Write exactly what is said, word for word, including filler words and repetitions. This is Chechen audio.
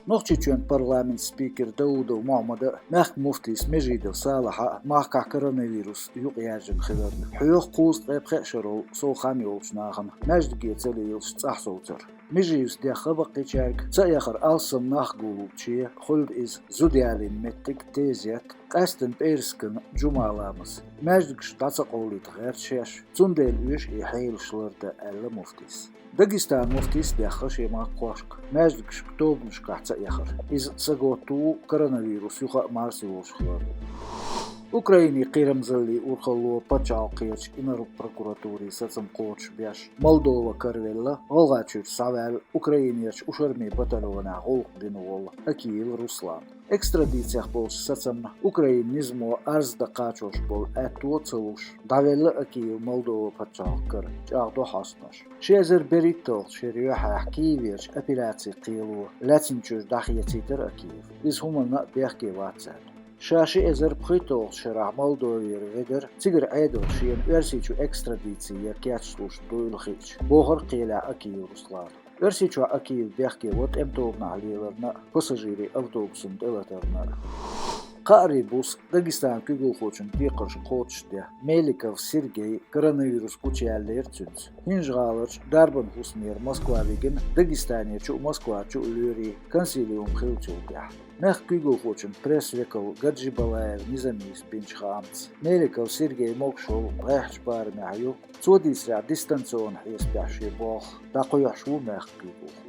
Нохчийчоьнан парламентан спикера Даудов Мухьаммада а, мехкан муфтийс Межидов Салахьа а махкахь коронавирус юкъаяьржина хиларна хьоьху кхузткъе пхеа шарал сов хам йолчу нахана маьждиге ца лелаш цӀахь совцар. Межиевс дехха баккхийчаьрга ца эхар алсам нах гуллуче хуьлда иза зуда ялийна меттиг, тезет, къаьсттина пӀераскан жума ламаз. Маьждигаш дӀа ца къовлийта гӀерташ еш, цундела оьшу и хьелаш лардан, аьлла муфтийс. Дагестанан муфтийс а дехха шен махкахошка маьждигашка тобанашкахь ца эхар. Иза саготта ву коронавирус юха а марса йолуш хилар. Украинин кхерамзаллин урхалло пачхьалкхерчу инарла прокуратуре сацам кхочушбеш Молдова каравелла, ГӀалгӀайчуьра схьаваьлла Украинерчу ушармин батальонехь гӀуллакх дина волу Акиев Руслан. Экстрадицех болчу сацамна Украинан низамо арз дан кхачош болу аьтто а ца луш, дӀавелла Акиев Молдова пачхьалкх кара, чӀагӀдо хьостанош. Ши эзар берхӀитталгӀачу шеран юьххьехь Киеверчу апелляцин кхело лаьцначуьра дӀахецийтира Акиев. Иза хӀуманна а бехке вац аьлла. Ша ши эзар пхийтталгӀачу шарахь Молдовера ведар, цигара Ӏедална шена Оьрсийчу экстрадици ян кечлуш дуйла хиъча, бохура кхелехь Акиев Руслана. Оьрсийчохь Акиев бехке во тӀеман тобанахь леларна а, пассажирийн автобусна тӀелатарна а. Кхаарин буса Дагестанан куьйгалхочун декхарш кхочушдеш, Меликов Сергей коронавирус гучуяьллера цуьнца. ХӀинжа-ГӀаларчу дарбан хӀусамера Москва вигина, Дагестанерчу а, Москварчу а лоьрийн консилиум хиллачул тӀаьхьа. Мехкан куьйгалхочун пресс-векал Гаджибалаев Низамис бинчу хаамца, Меликов Сергей могушалла гӀеххьачу барамехь ю, цо дийцарехь дистанционни хьесапехь шен болх дӀакхоьхьуш ву мехкан куьйгалхо.